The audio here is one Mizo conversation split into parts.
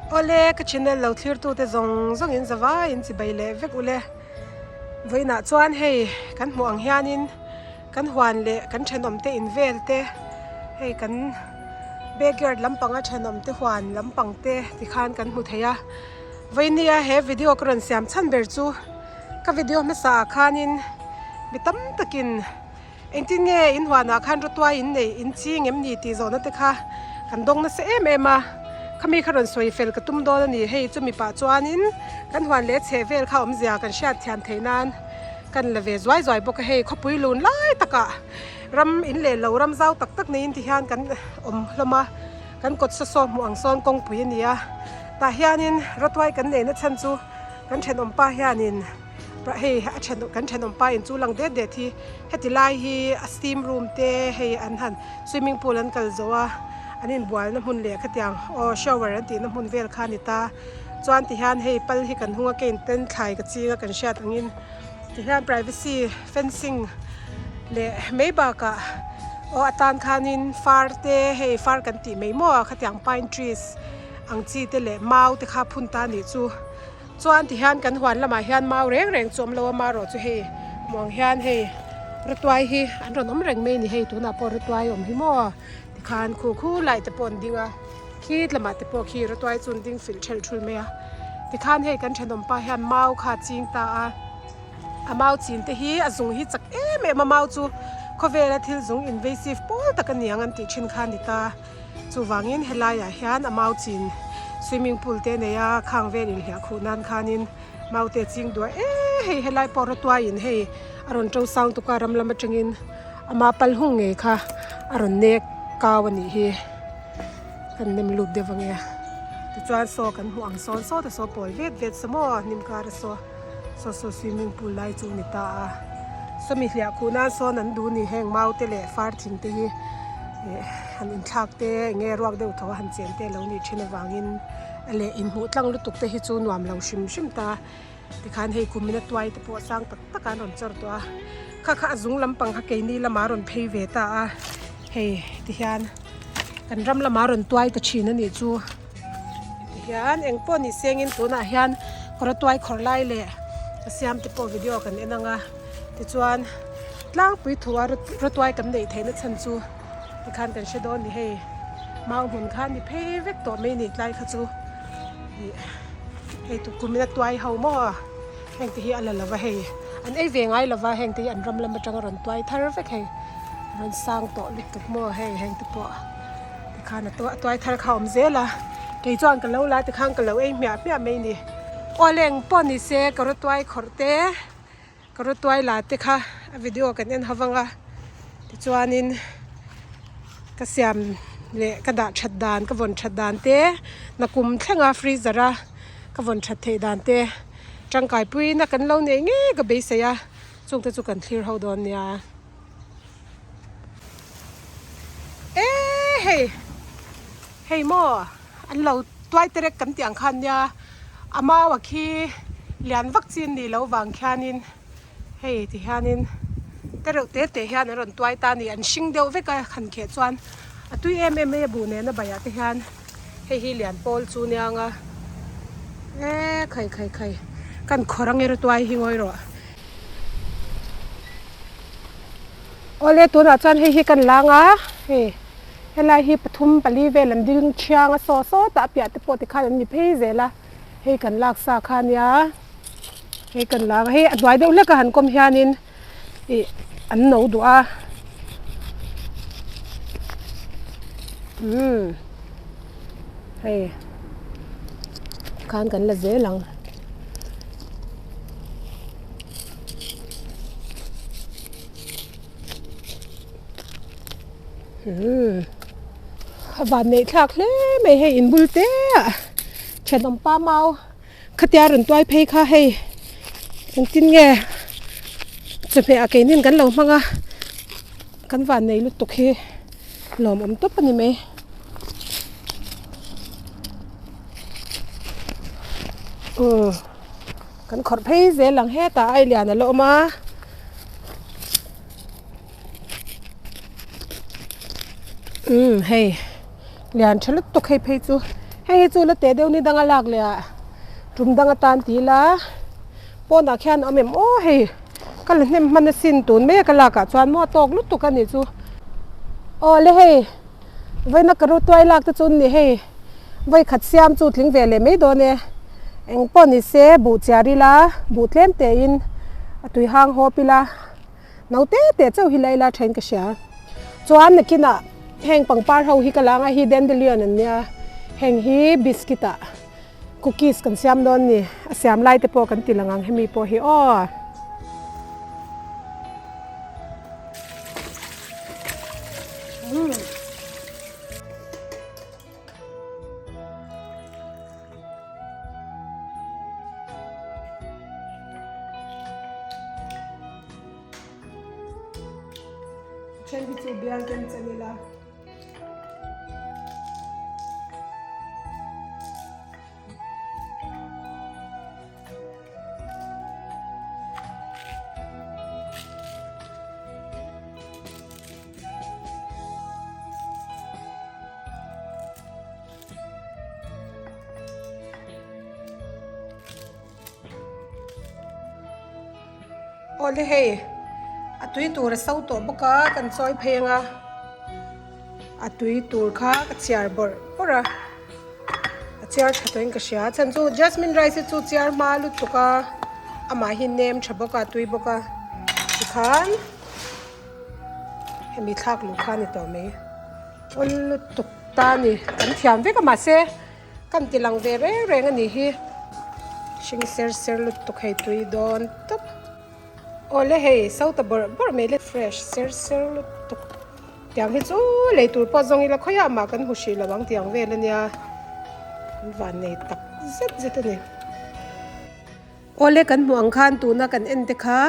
Awle ka channel lo thlir tute zawng zawng in zavai in chibai leh vek ule. Vawiinah chuan hei kan hmuh ang hianin kan huan leh kan thenawm te in vel te hei kan backyard lampanga thenawm te huan lampang te tikhan kan hmu thei a. Vawinia he video ka rawn siam chhan ber chu ka video hmasa ah khanin mi tam takin Engtin nge in huanah khan rawtuai in neih in ching em ni tih zawhna te kha kan dawng nasa em em a, khami kha rawn sawi fel ka tum dawn a ni. Hei chumi pah chuanin kan huan leh chheh vel kha awmzia kan hriat thiam theih nan kan la ve zuai zuai bawk a, hei khawpui lun lai takah ram in leh lo ram zau tak tak neiin ti hian kan awm hlawm a, kan kawt saw saw hmuh ang sawn kawngpui a ni a, tah hianin rawtuai kan neihna chhan chu kan thenawm pa hianin. Hei a then kan thenawm pa in chu lang det det hi heti lai hi a steam room te hei an han swimming pool an kal zo a an inbualna hmun leh khatiang aw shower an tihna hmun vel kha a ni ta chuan tihian hei pal hi kan hung a ke in ten thlai ka ching a kan hriat angin tihian privacy fencing leh mai bakah aw atan khanin far te hei far kan tih mai maw khatiang pine trees ang chi te leh mau te kha phun ta a nih chu. Chuan tihian kan huan lamah hian mau reng reng chu awm lo a, marawh chu hei hmuh ang hian hei rawtuai hi an rawn awm reng mai a ni hei tunah pawh rawtuai awm hi maw tikhan khu khu lai te pawh an ding a khi lamah te pawh khi rawtuai chu an ding filh thelh thul mai a tikhan hei kan thenawm pa hian mau kha a ching ta a a mau chin te hi a zung hi chak em em a mau chu khawvela thil zung invasive pawl tak a ni ang an tih thin kha a ni ta. Chuvangin helaiah hian a mau chin swimming pool te nei a, khang vel inhliah khuh nan khanin mau te ching duah e hei helai pawh rawtuaiin hei a rawn to sang tuk a ram lam atangin ama pal hung ngei kha a rawn nek kau a nih hi kan nem lut deuh ang e tichuan saw kan hmuh ang sawn saw te saw pawl vet vet saw maw hnim kar a saw saw saw swimming pool lai chu a ni ta a sawmi hliah khuh nan sawn an duh a ni heng mau te leh far thing te hi ih han inthlak te eng nge ruak deuh thaw a han chen te a lo nih thin avangin a leh inhmuh tlang lutuk te hi chu nuam lo hrim hrim ta tikhan hei kumin a tuai te pawh sang tak tak a an rawn chawr tawh a kha kha a zung lampang kha keini lamah a rawn phei ve ta a hei tihian kan ram lamah a rawn tuai ta thin a nih chu. Tihian eng pawh ni sengin tunah hian kawr a tuai khawrh lai leh a siam te pawh video kan en ang a tichuan tlangpui thu a rawtuai kan neih theihna chhan chu tikhan kan hre dawn ni hei mau hmun kha a ni phei vek tawh mai ni tlai kha chu ih hei tukkumin a tuai ho maw heng te hi a la lo va hei an ei ve ngai lo va heng te hi an ram lam atanga rawn tuai thar vek hei rawn sang tawh lutuk maw hei heng te pawh. Tikhan a tuai thar kha a awm zel a, kei chuan ka lo la tikhan ka lo ei hmiah hmiah mai ni. Aw eng pawh ni se ka rawtuai khawrh te, ka rawtuai la te kha a video kan en ho vang a, tichuanin ka siam leh ka dah that dan, ka vawn that dan te, nakum thlenga freezer a ka vawn that theih dan te tangkai puina kan lo nei ngei ka beisei a, chungte chu kan thlir ho dawn nia. E hei hei maw an lo tuai terek kan tih ang khan nia a mau a khi lian vak chi an nih loh vang khianin hei ti hianin te reuh te te hian an rawn tuai ta a ni an hring deuh vek a han kheh chuan a tui em em mai a buh nena baiah te hian hei hi lian pawl chu nia ang a e khai khai khai kan khawr ange rawtuai hi ngawi rawh. Awle tunah chuan hei hi kan lang a hei helai hi pathum pali vel an ding thiang a saw saw tah piah te pawh tikhan an ni phei zel a hei kan lak sa kha ania hei kan lang a hei a hnuai deuh hlek a han kawm hianin ih an no duh a umm hei tikhan kan la zel ang. A van neih thlak hle mai hei in bul te ah thenawm pa mau khatia rawn tuai phei kha hei engtin nge chawhmeh ah keinin kan lo hmang a kan van nei lutuk hi lawmawm tawp a ni mai. Kan khawrh phei zel ang hetah ai lian a la awm a. Umm hei lian tha lutuk hei phei chu Hei hi chu la teh deuh ni danga lak leh ah tum dang atan ti ila pawnah khian a awm em aw hei ka la hnem hman asin tun mai a ka lakah chuan maw a tawk lutuk a nih chu. Aw le hei vawiina ka ru tuai lak te chu an ni hei vawi khat siam chu tling ve leh mai dawn e eng pawh ni se buh chiar ila buh tlem te in a tui hang hawp ila. No te te chauh hi la ila thain ka hria. Chuan nakinah heng pangpar ho hi ka la anga hi dandelion an nia, heng hi biscuit ah cookies kan siam dawn ni, a siam lai te pawh kan ti lang ang hemi pawh hi aw. Then hi chu bial ken chen ila. Awle hei a tui tur a so tawh bawk a kan chawi phei ang a a tui tur kha ka chhiar bawrh bawrh a a chhiar tha tawhin ka hria chhan chu jasmine rice hi chu chhiar hma lutuk a amah hi nem tha bawk a tui bawk a tikhan hemi thlak luh kha a ni tawh mai awl lutuk ta a ni kan thiam vek a mahse. Kan ti lang ve reng reng a nih hi. Hring ser ser lutuk hei tui dawn tawp. Awle hei sota bawrh bawrh mai le fresh ser ser lutuk. Tiang hi chu lei tur pawh zawng ila khawiah mah kan hmu hrih lo ang tiang vel a nia. An van nei tak zet zet a ni. Awle kan hmuh ang khan tuna kan en te kha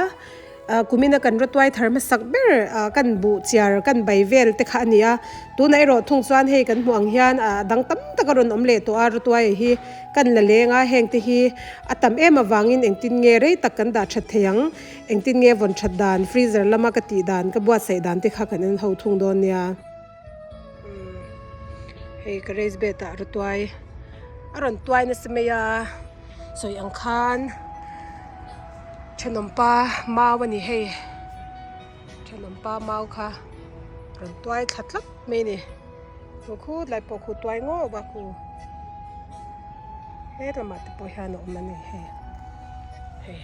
kumina kan rawtuai thar hmasak ber kan buh chiar kan bai vel te kha a ni a, tunah erawh thung chuan hei kan hmuh ang hian a dang tam tak a rawn awm leh tawh a rawtuai hi kan la leng a heng te hi a tam em avangin engtin nge rei tak kan dah that thei ang engtin nge vawn that dan freezer lama ka tih dan ka buatsaih dan te kha kan en ho thung dawn nia. Hei ka raise bed ah rawtuai a rawn tuai nasa mai a sawi ang khan thenawm pa mau a ni hei thenawm pa mau kha rawn tuai thla tlat mai a ni chu khut lai pawh khu tuai ngawk a khu helamah te pawh hian a awm a ni hei hei.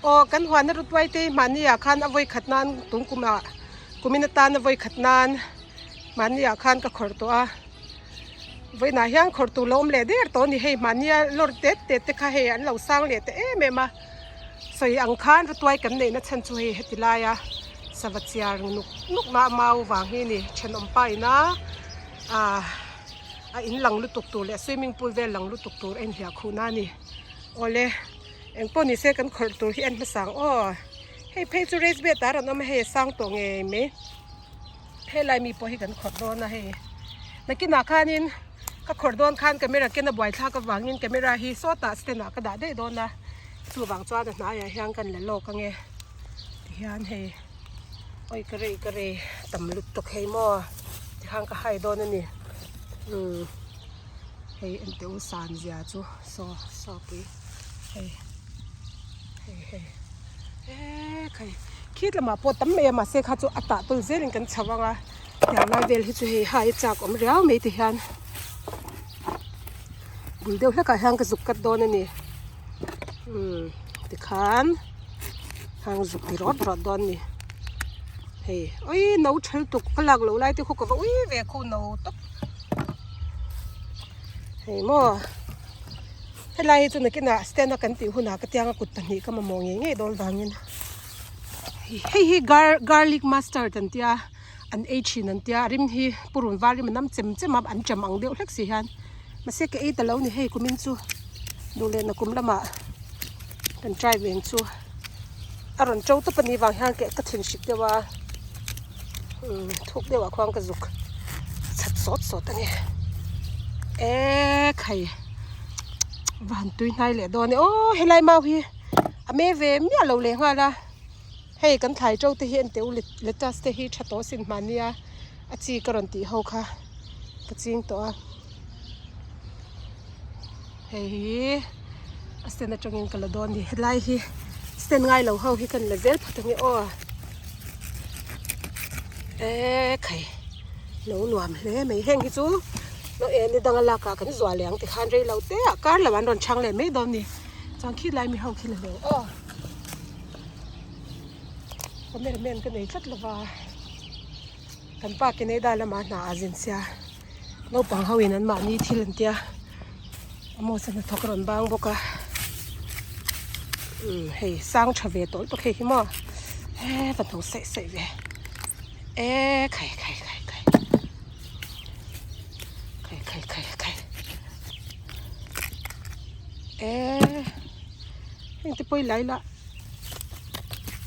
Aw kan huan a rutuai te hi mahni ah khan a vawi khat nan tung kum ah kumin atan a vawi khat nan mahni ah khan ka khawrh tawh a vawiinah hian khawrh tur lo awm leh der tawh a ni hei mahni a lawr tet tet te kha hei an lo sang leh ta em em a sawi ang khan rutuai kan neihna chhan chu hei heti laia sava chiar nuk nuk na mau vang hi a ni thenawm pa ina ah a in lang lutuk tur leh swimming pool vel lang lutuk tur a inhliah khuh na a ni. Awle eng pawh ni se kan khawrh tur hi en hmasa ang aw hei phei chu race bet ah rawn awm a hei a sang tawh ngei mai helai mi pawh hi kan khawrh dawn a hei nakinah khanin ka khawrh dawn khan camera ken a buai thlak avangin camera hi sawtah stand ah ka dah daih dawn a chuvang chuan a hnaiah hian kan la lawk ange tihian hei awi ka rei ka rei tam lutuk hei maw tikhan ka hai dawn a ni umm. Hei ente u san zia chu saw saw pui hei hei hei eee khai khit lamah pawh tam mai a mahse kha chu a tah tawl zelin kan chho ang a tiang lai vel hi chu hei hai a chak awm riau mai ti hian bul deuh hlekah hian ka zuk kat dawn a ni umm tikhan hang zuk ti rawt rawt dawn a ni hei awii no thal tuk ka lak loh lai te khu ka va ui ve khu no tawp. Hei maw helai hi chu nakinah stand a kan tih hunah ka tianga kut pahnih ka mamawh ngei ngei dawn vangin hei hi gar garlic mustard an tia an ei thin an tia a rim hi purun var rim a nam chem chem a an cham ang deuh hlek si hian mahse ka ei ta lo ni hei kumin chu duh leh nakum lamah kan try ve ang chu a rawn to tawp a nih vang hian ka thin hrik deuh a. Umm thuk deuh ah khuan ka zuk chhat sawt sawt a ni eee khai van tui hnai leh dawn e aw helai mau hi a me ve miah lo leh nghal a. Hei kan thlai to te hi en teh u lettuce te hi tha tawh sin hmahnia a chi ka rawn tih ho kha ka ching tawh a. Hei hi a stand atangin ka la dawn a ni helai hi stand ngai lo ho hi kan la zel phawt ange aw e khai lo nuam hle mai heng hi chu no e ni danga lak ah kan zuah leh ang tikhan rei lo te ah kar lo an rawn chhang leh mai dawn a ni chuan khi lai mi ho khi la hleuh aw cameraman ka nei tlat lova kan pa Canada lamah hna ah zin sia. Naupang ho in an mahni thil an tia Amos a hnathawk a rawn bang bawk a umm hei sang tha ve tawlh bawk hei hi maw he va hno saih saih ve e khai khai khai khai khai khai khai khai e heng te pawh i lai la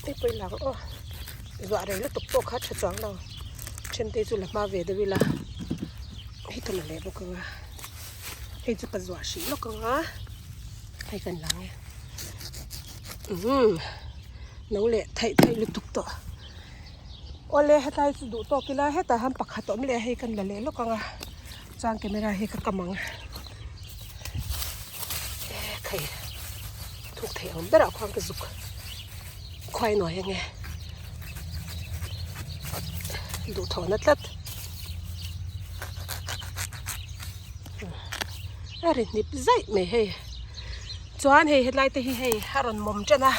hei pawh i lang aw zuah rei lutuk pawh kha tha chuang lo. Then te chu la hma ve deuh ila hei ka la leh bawk ang a hei chu ka zuah hrih lawk ang a hei kan lang e umm no leh theih theih lutuk tawh awle hetlai chu duh tawk ila hetah hian pakhat a awm leh a hei kan la leh lawk ang a chuan camera hi ka kam ang e khai thuk theih ang berah khuan ka zuk khuai nuai ange duhthawhna tlat a ri hnip zaih mai hei chuan hei hetlai te hi hei a rawn mawm tan a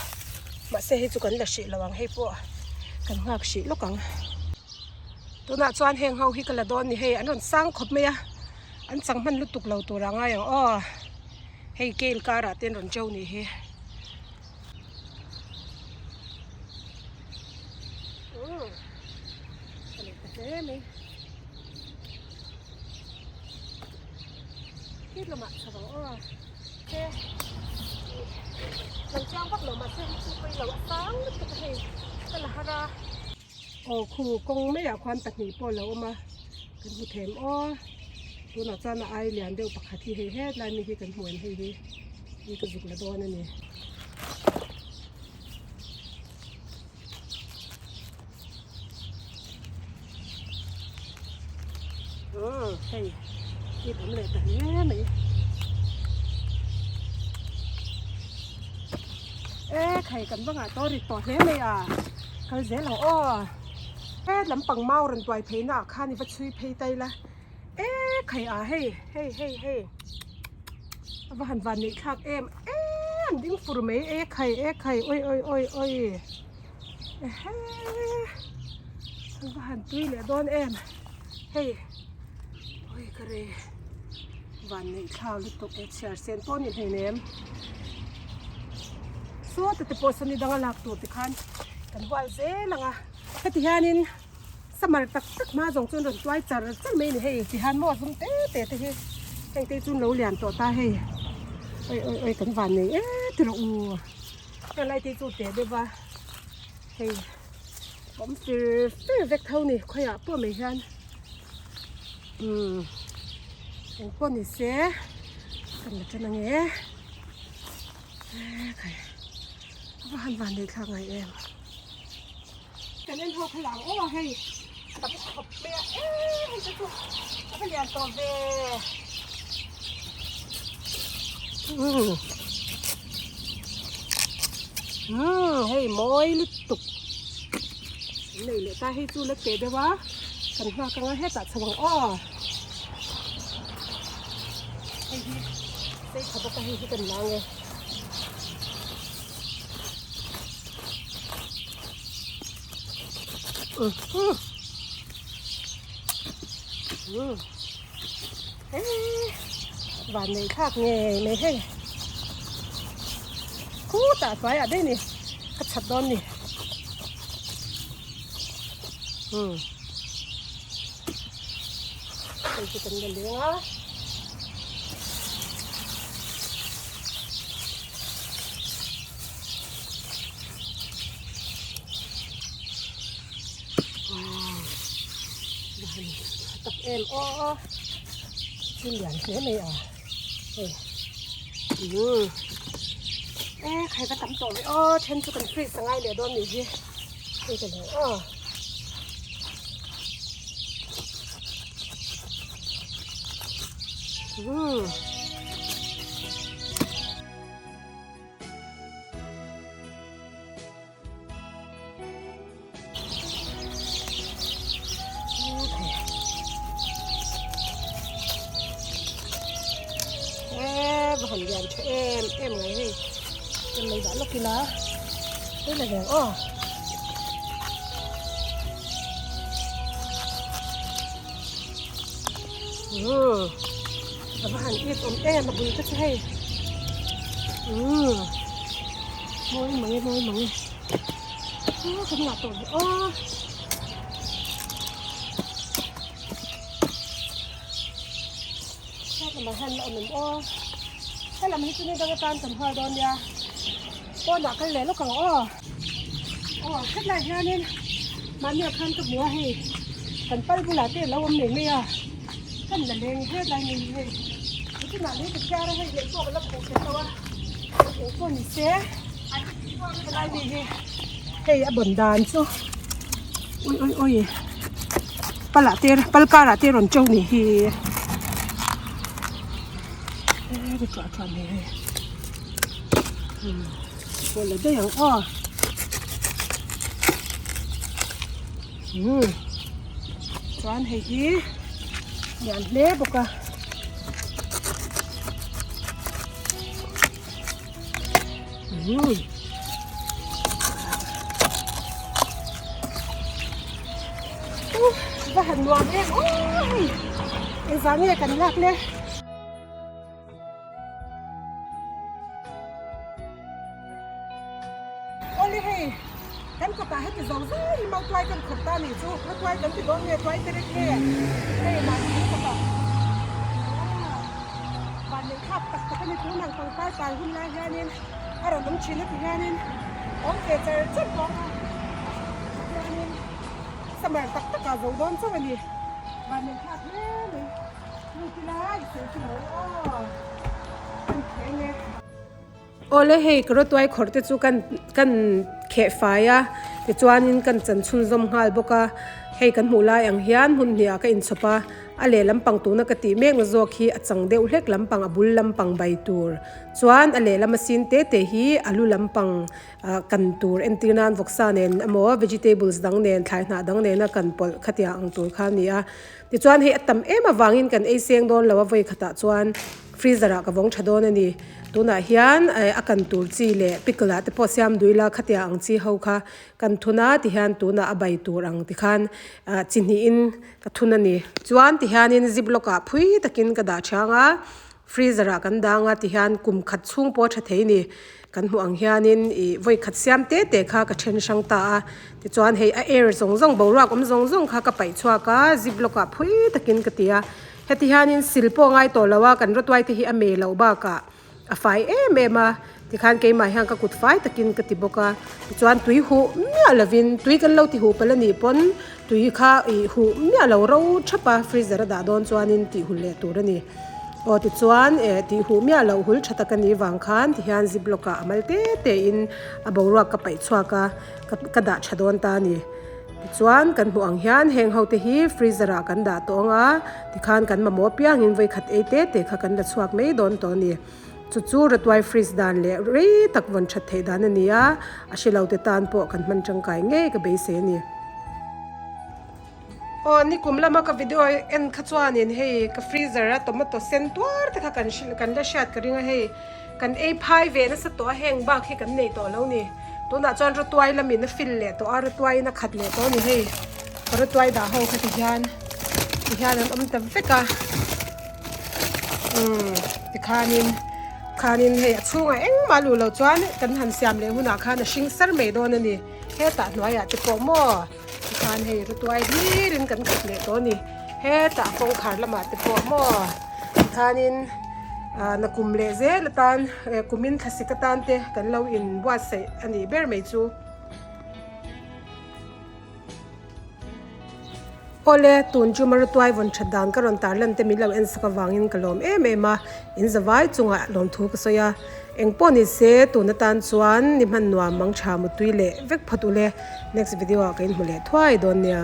mahse hei chu kan la hrih lo ang hei pawh kan nghak hrih lawk ang tunah chuan heng ho hi ka la dawn a ni hei an rawn sang khawp mai a an chang hman lutuk lo tur a ngai ang aw hei kel karah te an rawn cheu nih hi. Aw khu kawng maiah khuan pahnih pawh a lo awm a kan hmu them aw tunah chuan a ai lian deuh pakhat hi hei hetlai mi hi kan hmu em hei hi. Hi ka zuk la dawn a ni. Aw hei hi tam leh ta hle mai. E khai kan va ngah tawh rit tawh hle mai a kal zel ang aw. He lampang mau rawn tuai phei na ah khan i va chhui phei ta ila e khai a hei hei hei hei. A va han van neih thlak em em ding fur mai e khai e khai oi oi oi oi ehe a va han tui leh dawn em hei oi ka re van neih thlak lutuk e chhiar sen pawh a ni hleinem sawta te pawh saw ni danga lak tur tikhan kan hual zel ang a heti hianin. Summer tak tak hma zawng chuan rawn tuai char char mai a ni hei tihian maw zum te te te hi heng te chu lo lian tawh ta hei oi oi oi kan van nei e ti rawh u helai te chu teh deuh va hei awm fir fir vek tho ni khawiah pawh mai hian umm eng pawh ni se kan la tan ange e khai a va han van nei thlak ngai em. Kan en ho kha lang aw hei a tam khawp mai a e hei te chu a va lian tawh ve umm umm hei mawi lutuk an nei leh ta hei chu la teh deuh a kan nghak anga hetah chho ang aw hei hi sei tha bawk a hei hi kan la ang e. Van nei thlak ngei mai hei khutah hnuaiah daih ni ka chhat dawn ni umm hei chu kan la leng a. Tak em aw thil lian hle mai a hei umm e khai va tam tawh ve aw then chu kan freeze a ngai leh dawn nih hi. Hei ka hmu a. Umm. Eee va han lian tha em em mai hei em mai dah lawk ila hei la reng aw. Umm a va han it awm em a bul te chu hei umm mawi mang e mawi mang e aw kan ngah tawh ve aw. Helamah hian la awm em aw helam hi chu ni dang atan kan hual dawn nia pawnah kal leh lawk ang aw aw hetlai hianin mahniah khan ka hmu a hei kan pal bulah te a lo awm nei mai a kan la leng hetlai ni hi hei nichhinah lei ka chhiar a hei leh pawh ka la khuh theih lo a eng pawh ni se helai mi hi hei a bawn dan chu ui ui ui palah te pal karah te rawn to ni hi he thuah thuah mai hei umm pawh la daih ang aw umm chuan hei hi lian hle bawk a. Va han nuam em aw hei engvang nge kan lak le. Awle hei kan kawtah heti zo zai hi mautuai kan khawp ta nih chu mautuai kan ti dawn nge tuai te rek nge hei mahni kan kawtah van neih thlak tak tak a ni tunang pangpar par hun lai hianin a rawn awm thin a ti hianin awm ve char char bawk a tihianin summer tak takah zo dawn chauh a ni van neih thlak hle mai lut ila i sawi chu lo aw kan kheng e. Awle hei ka rawtuai khawrh te chu kan kan kheh fai a tichuanin kan chan chhunzawm nghal bawk a hei kan hmuh lai ang hian hmun hnih ah ka inchhawp a a lehlam pang tuna ka tih mek na zawk hi a chang deuh hlek lampang a bul lampang bai tur chuan a lehlam a sin te te hi a lu lampang ah kan tur entir nan vawksa nen emaw vegetables dang nen thlai hnah dang nena kan pawlh khatiang ang tur kha a ni a tichuan hei a tam em avangin kan ei seng dawn lo a vawi khatah chuan. Freezer ah ka vawng tha dawn a ni. Tunah hian a kan tur chi leh pickle ah te pawh siam dui la khatia ang chi ho kha kan thun a tihian tunah a bai tur ang tikhan chi hnihin ka thun a ni. Chuan tihianin zip lock ah phui takin ka dah thiang a, freezer ah kan dang a tihian kum khat chhung pawh a tha thei a ni. Kan hmuh ang hianin ih vawi khat siam te te kha ka then hrang ta a, tichuan hei a air zawng zawng boruak awm zawng zawng kha ka paih chhuak a zip lock ah phui takin ka ti a. Heti hianin sil pawh ngai tawh lo a, kan rawtuai te hi a mei loh bakah a fai em em a, tikhan keimah hian ka kut fai takin ka ti bawk a, tichuan tui huh miah lovin tui kan lo ti huh palh a nih pawn tui kha ih huh miah lo ro thap a, freezer a dah dawn chuanin tih hul leh tur a ni. Aw tichuan eh tih huh miah loh hul tha tak a nih vang khan tihian zip lock ah a mal te te in a boruak ka paih chhuak a, ka dah tha dawn ta a ni. Tichuan kan hmuh ang hian heng ho te hi freezer ah kan dah tawh ang a, tikhan kan mamawh apiangin vawi khat ei te te kha kan la chhuak mai dawn tawh a ni. Chu chu rawtuai freeze dan leh rei tak vawn that theih dan a ni a, a hre lo te tan pawh kan hman tangkai ngei ka beisei a ni. Aw nikum lama ka video en kha chuanin hei ka freezer a tomato sen tuar te kha kan kan la hriat ka ring a hei. Kan ei phai ve nasa tawh a, heng bak hi kan nei tawh lo ni. Tunah chuan rawtuai lamin a fil leh tawh a, rawtuaiin a khat leh tawh a ni hei. Rawtuai dah ho kha tihian tihian an awm ta vek a. Umm tikhanin khanin hei a chhungah engmah luh loh chuan kan han siam leh hunah khan a hring sar mai dawn a ni. Hetah hnuaiah te pawh maw tikhan hei rawtuai hlirin kan khat leh tawh a ni. Hetah kawngkhar lamah te pawh maw tikhanin. Ah na kum leh zel atan eh kumin thlasik atan te kan lo in buatsaih a nih ber mai chu. Awle tun chu Marutuai vawn that dan ka rawn tar lan te min lo en sak avangin ka lawm em em a, in zavai chungah lawmthu ka sawi a. Eng pawh ni se tun atan chuan ni hman nuam mang tha mutui leh vek phawt ule. Next video ah ka inhmu leh thuai dawn nia.